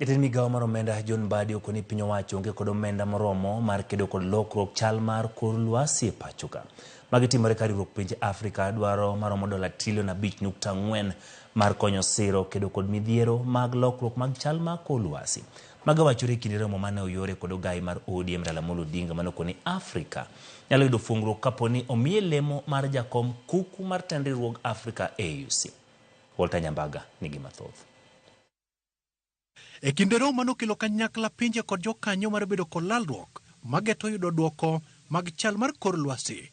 Jatend migawo mar omenda John Mbadi okoni piny owacho onge kod omenda moromo mar kedo kod lokruok chal mar kor lwasi e pachoka. Magi timore ka riwruok pinje Afrika dwaro maromo dola trilion 5.4 mar konyo siro kedo kod midhiero mag lokruok mag chal mar kor lwasi. Mago wachore e kinde romo mane oyore kod ogai mar ODM Raila Amolo Odinga mane okoni Afrika nyalo yudo fungruok kapo ni omiye lemo mar jakom kuku mar tend riwruog Afrika AUC. Walter Nyambaga nigi mathoth. E kinde romo mane okelo kanyakla pinje kod jokanyo mar bedo kod lalruok mageto yudo duoko mag chal mar kor lwasi.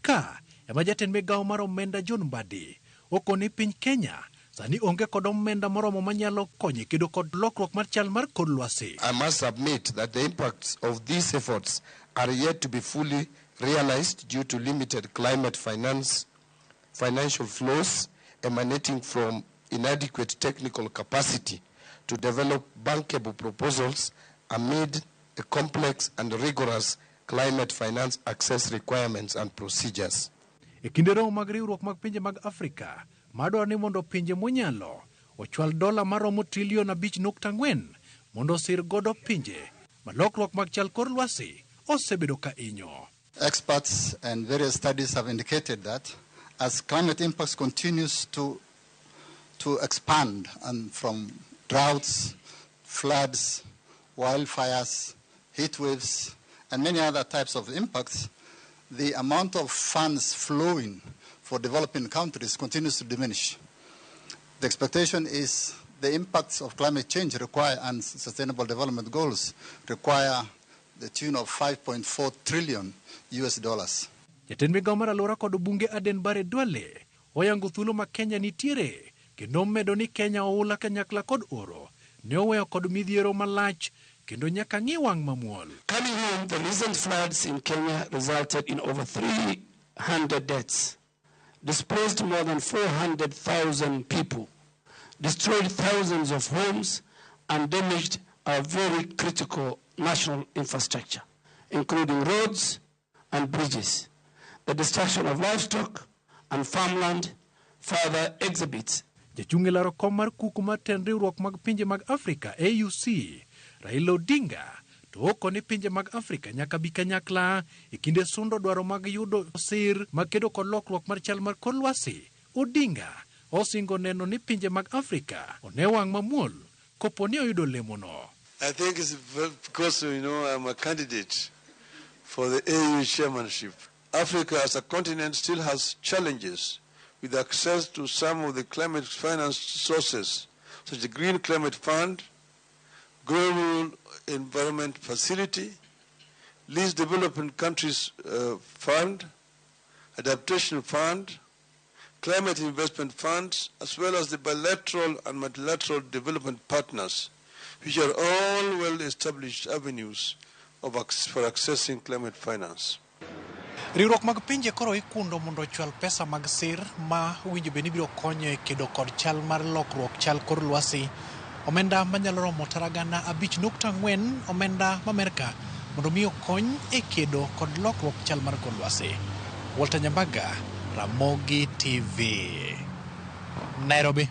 Ka ema jatend migawo mar omenda John Mbadi okoni piny Kenya sani onge kod omenda moromo manyalo konyo e kedo kod lokruok mar chal mar kor lwasi. I must submit that the impacts of these efforts are yet to be fully realized due to limited climate finance, financial flows emanating from inadequate technical capacity to develop bankable proposals amid the complex and rigorous climate finance access requirements and procedures. E kinde romo mag riwruok mag pinje mag Afrika madwaro ni mondo pinje monyalo ochwal dola maromo trilion 5.4 mondo osir godo pinje ma lokruok mag chal kor lwasi osebedo ka inyo. Experts and various studies have indicated that as climate impacts continues to expand and from droughts, floods, wildfires, heat waves, and many other types of impacts, the amount of funds flowing for developing countries continues to diminish. The expectation is the impacts of climate change require and sustainable development goals require the tune of 5.4 trillion US dollars. Jatend migawo mar alwora kod bunge Aden Bare Duale oyango thuolo ma Kenya nitiere kendo omedo ni Kenya oula kanyakla kod oro ne oweyo kod midhiero malach kendo nyaka ng'i wang' mamuol. Coming home, the recent floods in Kenya resulted in over 300 deaths, displaced more than 400,000 people, destroyed thousands of homes, and damaged our very critical national infrastructure, including roads and bridges. The destruction of livestock and farmland further exhibits Jachung' e laro kom mar kuku mar tend riwruok mag pinje mag Afrika AUC Raila Odinga to okoni pinje mag Afrika nyaka bi kanyakla e kinde sundo dwaro mag yudo sir mag kedo kod lokruok mar chal mar kor lwasi. Odinga osingo neno ni pinje mag Afrika one wang' mamuol kopo ni oyudo lemono. I think it's because I'm a candidate for the AU chairmanship. Africa as a continent still has challenges with access to some of the climate finance sources, such as the Green Climate Fund, Global Environment Facility, Least Developing Countries Fund, Adaptation Fund, Climate Investment Funds, as well as the bilateral and multilateral development partners, which are all well-established avenues for accessing climate finance. Riwruok mag pinje koro ikundo mondo ochwal pesa mag sir ma owinjo bed ni biro konyo e kedo kod chal mar lokruok chal kor lwasi. Omenda manyalo romo tara 5.4 omenda ma Amerka mondo mi okony e kedo kod lokruok chal mar kor lwasi. Walter Nyambaga, Ramogi TV, Nairobi.